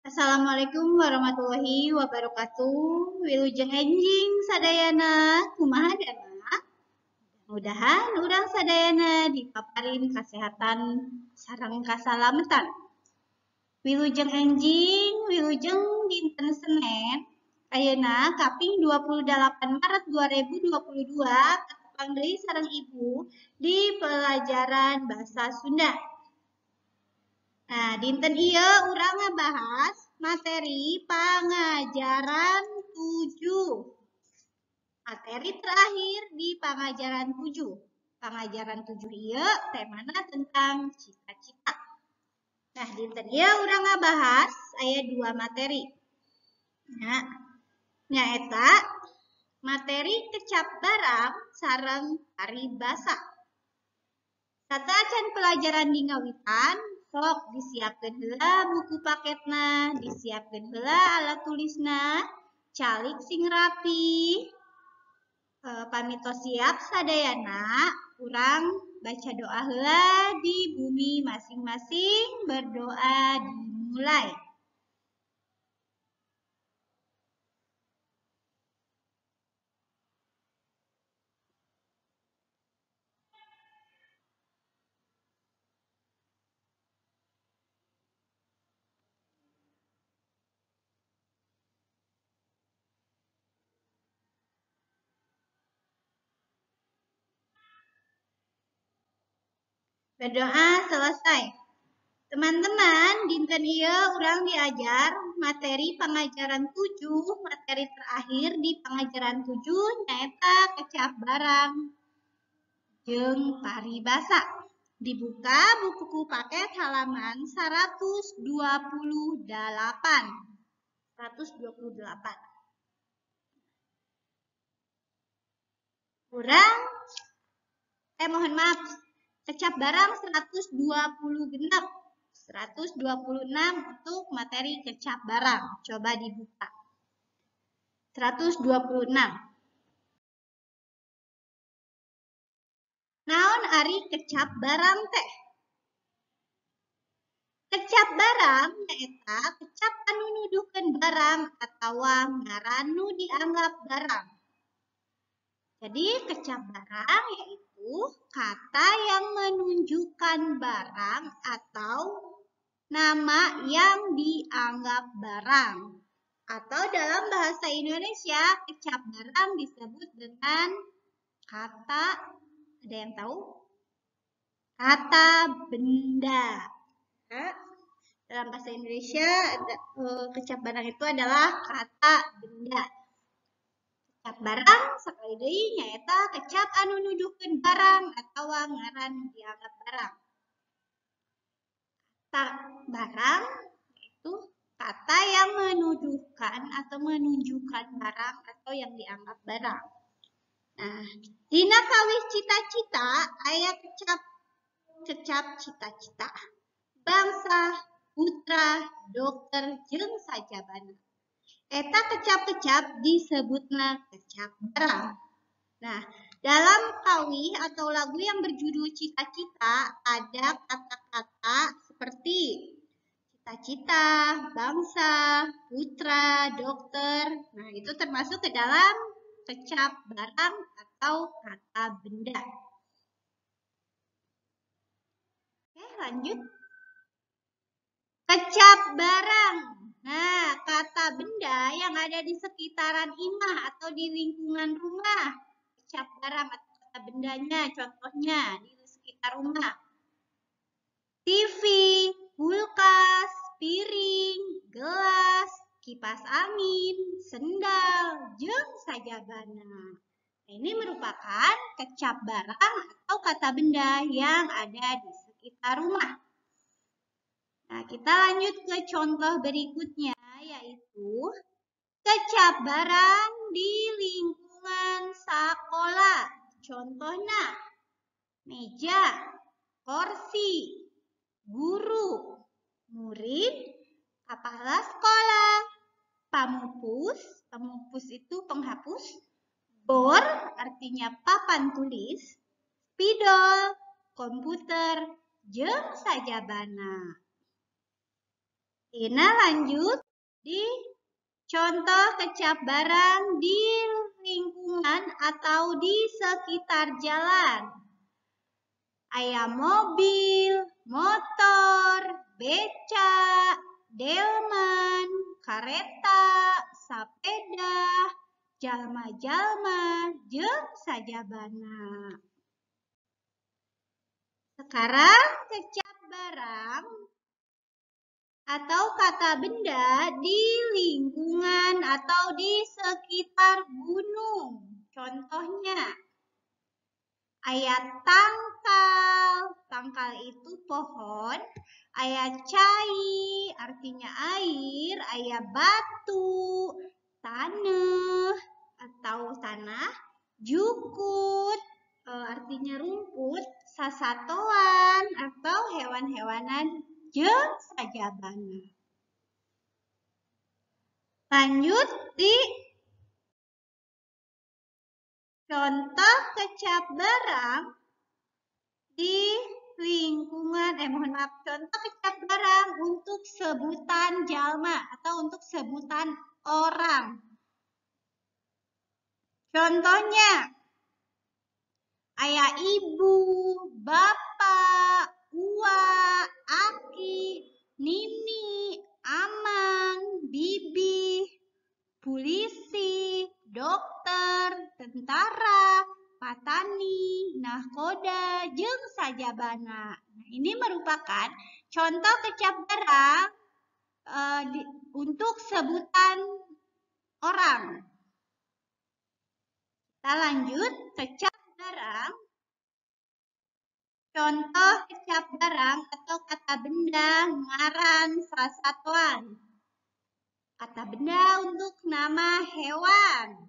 Assalamualaikum warahmatullahi wabarakatuh. Wilujeng enjing sadayana, kumaha damang? Mudahan urang sadayana dipaparin kasehatan sareng kasalametan. Wilujeng enjing, wilujeng dinten Senen, ayeuna kaping 28 Maret 2022 katepang deui sareng Ibu di pelajaran bahasa Sunda. Nah, dinten ieu urang ngabahas materi pangajaran 7. Materi terakhir di pangajaran 7. Pangajaran 7 ieu temana tentang cita-cita. Nah, dinten ieu urang ngabahas aya 2 materi. Nah, nyaeta materi kecap barang sareng paribasa. Sateuacan pelajaran di ngawitan, sok disiapkeun heula buku paketna, disiapkeun heula alat tulisna, calik sing rapi. Pamito siap sadayana, urang baca doa heula di bumi masing-masing, berdoa dimulai. Berdoa selesai. Teman-teman, dinten ieu urang diajar materi pangajaran 7, materi terakhir di pangajaran 7 nyaeta kecap barang jeung paribasa. Dibuka buku paket halaman 128. 128. Urang mohon maaf, kecap barang 120 genep, 126 untuk materi kecap barang. Coba dibuka. 126. Naon ari kecap barang teh? Kecap barang nyaeta kecap anu nuduhkeun barang atawa ngaran nu dianggap barang. Jadi kecap barang yaitu kata yang menunjukkan barang atau nama yang dianggap barang. Atau dalam bahasa Indonesia, kecap barang disebut dengan kata, ada yang tahu? Kata benda. Nah, dalam bahasa Indonesia, kecap barang itu adalah kata benda. Kecap barang sekali deui nyaeta kecap anu nuduhkeun barang atawa ngaran nu dianggap barang. Kata barang yaitu kata yang menuduhkan atau menunjukkan barang atau yang dianggap barang. Nah, dina kawih cita-cita aya kecap cita-cita, bangsa, putra, dokter jeung sajabana. Eta kecap-kecap disebutna kecap barang. Nah, dalam kawih atau lagu yang berjudul Cita-Cita ada kata-kata seperti cita-cita, bangsa, putra, dokter. Nah, itu termasuk ke dalam kecap barang atau kata benda. Oke, lanjut. Kecap barang. Nah, kata benda yang ada di sekitaran imah atau di lingkungan rumah. Kecap barang atau kata bendanya, contohnya di sekitar rumah. TV, kulkas, piring, gelas, kipas angin, sendal, jeung sajabana. Nah, ini merupakan kecap barang atau kata benda yang ada di sekitar rumah. Nah, kita lanjut ke contoh berikutnya, yaitu kecap barang di lingkungan sekolah. Contohnya, meja, kursi, guru, murid, kepala sekolah, pamupus, pamupus itu penghapus, bor artinya papan tulis, spidol, komputer, jeung sajabana. Tina lanjut di contoh kecap barang di lingkungan atau di sekitar jalan. Aya mobil, motor, becak, delman, kareta, sapeda, jalma-jalma, jeung sajabana. Sekarang kecap barang atau kata benda di lingkungan atau di sekitar gunung. Contohnya, aya tangkal, tangkal itu pohon, aya cai artinya air, aya batu, tanah atau tanah, jukut artinya rumput, sasatoan atau hewan-hewanan jeung sajabana. Lanjut di contoh kecap barang di lingkungan, contoh kecap barang untuk sebutan jalma atau untuk sebutan orang. Contohnya, aya ibu, bapak, uwa, aki, nini, amang, bibi, polisi, dokter, tentara, patani, nahkoda, jeung sajabana. Nah, ini merupakan contoh kecap barang untuk sebutan orang. Kita lanjut kecap barang. Contoh kecap barang atau kata benda ngaran sasatoan. Kata benda untuk nama hewan.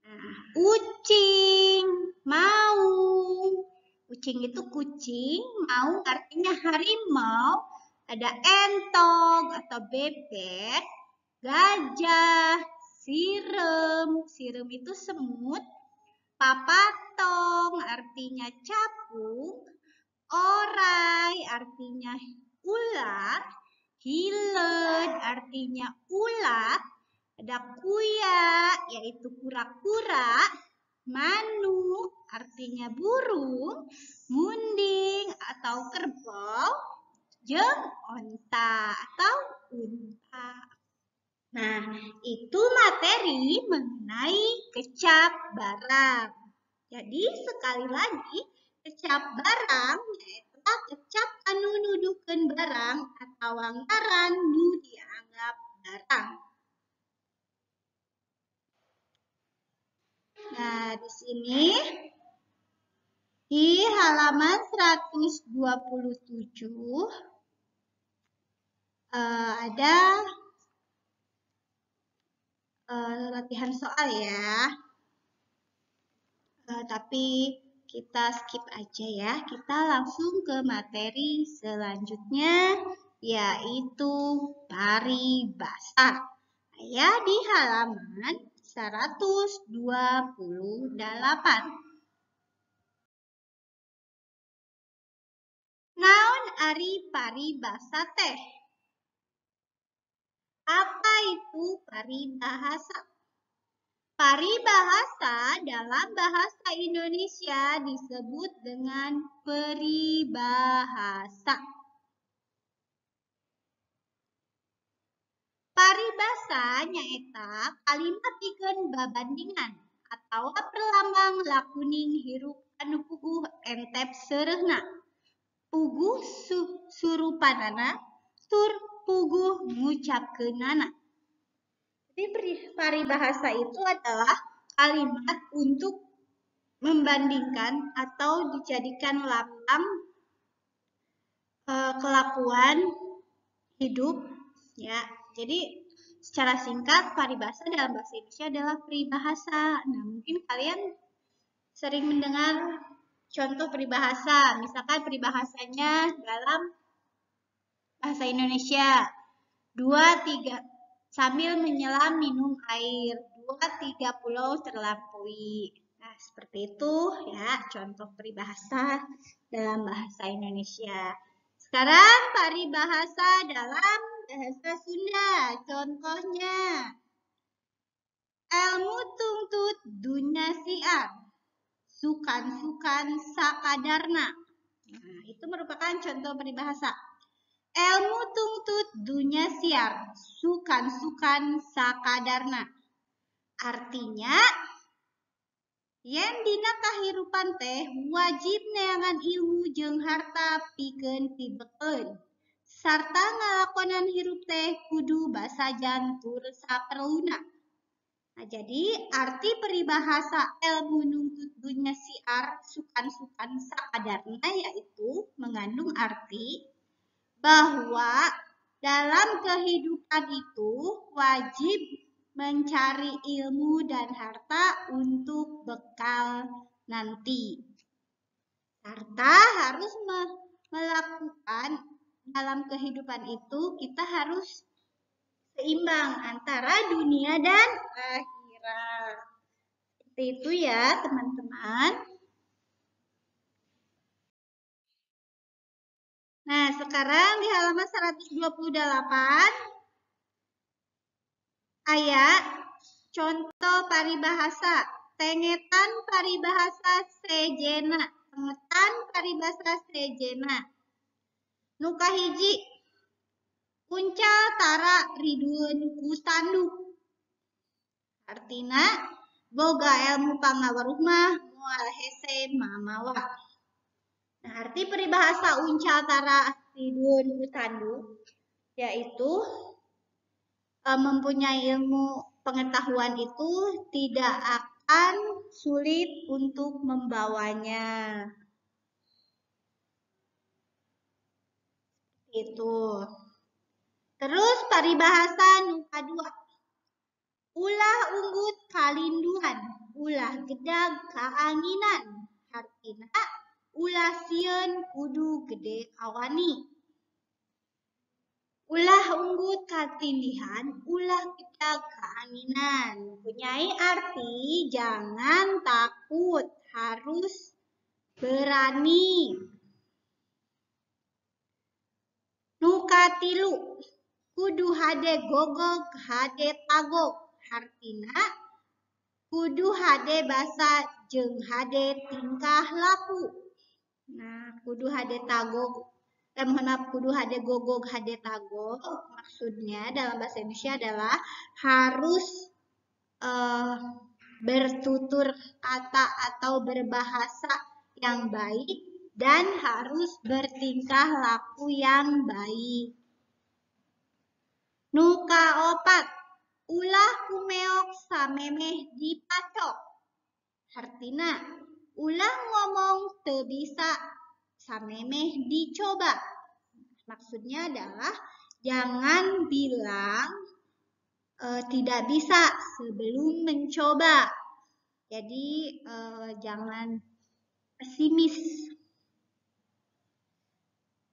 Nah, ucing, maung. Ucing itu kucing, maung artinya harimau. Ada entog atau bebek, gajah, sirem. Sirem itu semut. Papatong artinya capung, orai artinya ular, hileud artinya ulat, ada kuya yaitu kura-kura, manuk artinya burung, munding atau kerbau, jeung onta atau unta. Nah, itu materi mengenai kecap barang. Jadi, sekali lagi, kecap barang yaitu kecap anu nuduhkeun barang atau ngaran nu dianggap barang. Nah, di sini di halaman 127 ada latihan soal ya, tapi kita skip aja ya. Kita langsung ke materi selanjutnya, yaitu paribasa. Ya, di halaman 128. Naon ari paribasa teh? Apa itu paribahasa? Paribahasa dalam bahasa Indonesia disebut dengan peribahasa. Paribasa nyaeta kalimat pikeun babandingan atawa perlambang lakuning hirup anu puguh entep seureuhna. Puguh surupanana tur puguh ngucapkeunana. Jadi paribahasa itu adalah kalimat untuk membandingkan atau dijadikan lambang kelakuan hidup ya. Jadi secara singkat paribahasa dalam bahasa Indonesia adalah peribahasa. Nah, mungkin kalian sering mendengar contoh peribahasa, misalkan peribahasanya dalam bahasa Indonesia 2 3 sambil menyelam minum air, 2 3 pulau terlampaui. Nah, seperti itu ya contoh peribahasa dalam bahasa Indonesia. Sekarang paribahasa dalam bahasa Sunda. Contohnya, ilmu tungtut dunya siar, sukan-sukan sakadarna. Nah, itu merupakan contoh peribahasa. Ilmu tungtut dunya siar, sukan-sukan sakadarna. Artinya, yen dina kahirupan teh wajib neangan ilmu jeung harta pikeun pibekeun. Sarta ngalakonan hirup teh kudu basajan tur saperluna. Nah, jadi arti peribahasa ilmu nungtut dunya siar sukan-sukan sakadarna yaitu mengandung arti bahwa dalam kehidupan itu wajib mencari ilmu dan harta untuk bekal nanti. Serta harus melakukan dalam kehidupan itu kita harus seimbang antara dunia dan akhirat. Seperti itu ya teman-teman. Nah, sekarang di halaman 128 ayat contoh paribahasa, tengetan paribahasa sejena, tengetan paribahasa sejena. Nu kahiji, uncal tara ridueun ku tanduk. Artina boga ilmu pangaweruh mah moal hese mamawa. Nah, arti peribahasa uncal tara ridueun ku tanduk yaitu mempunyai ilmu pengetahuan itu tidak akan sulit untuk membawanya. Itu. Terus paribahasa nu kadua. Ulah unggut kalinduan, ulah gedag kaanginan. Hartina ulah sieun kudu gede kawani. Ulah unggut katindihan, ulah gedag kaanginan. Mempunyai arti jangan takut, harus berani. Nu katilu, kudu hade gogog hade tagog. Hartina kudu hade basa jeung hade tingkah laku. Nah, kudu hade tagog, mohon maaf, kudu hade gogog hade tagog. Maksudnya dalam bahasa Indonesia adalah harus bertutur kata atau berbahasa yang baik dan harus bertingkah laku yang baik. Nu kaopat, ulah kumeok samemeh dipacok. Hartina ulah ngomong teu bisa samemeh dicoba. Maksudnya adalah jangan bilang tidak bisa sebelum mencoba. Jadi jangan pesimis.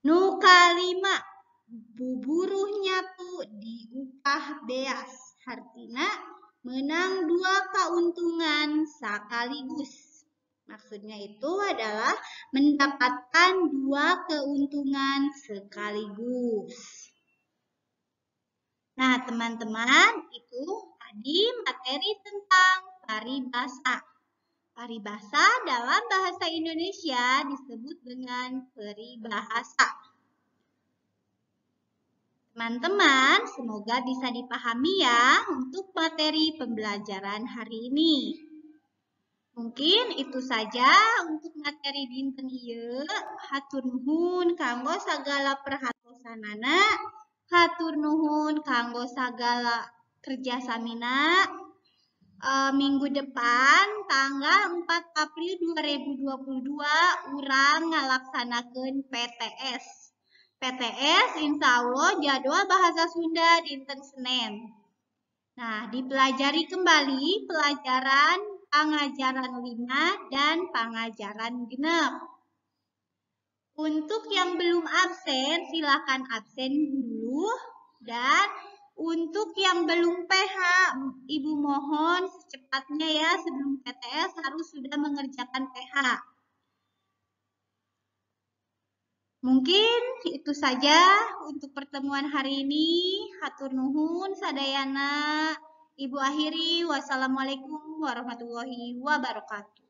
Nu kalima, buburuh nyatu diupah beas. Hartina menang dua keuntungan sekaligus. Maksudnya itu adalah mendapatkan dua keuntungan sekaligus. Nah, teman-teman, itu tadi materi tentang paribasa. Paribasa dalam bahasa Indonesia disebut dengan peribahasa. Teman-teman, semoga bisa dipahami ya untuk materi pembelajaran hari ini. Mungkin itu saja untuk materi dinten ieu. Hatur nuhun kanggo sagala perhatosanana, hatur nuhun kanggo sagala kerjasamina. Minggu depan tanggal 4 April 2022 urang ngalaksanakeun PTS. PTS insya Allah jadwal bahasa Sunda dinten Senin. Nah, dipelajari kembali pelajaran pangajaran 5 dan pangajaran 6. Untuk yang belum absen, silakan absen dulu. Dan untuk yang belum PH, Ibu mohon secepatnya ya, sebelum PTS harus sudah mengerjakan PH. Mungkin itu saja untuk pertemuan hari ini. Hatur nuhun sadayana. Ibu akhiri, wassalamualaikum warahmatullahi wabarakatuh.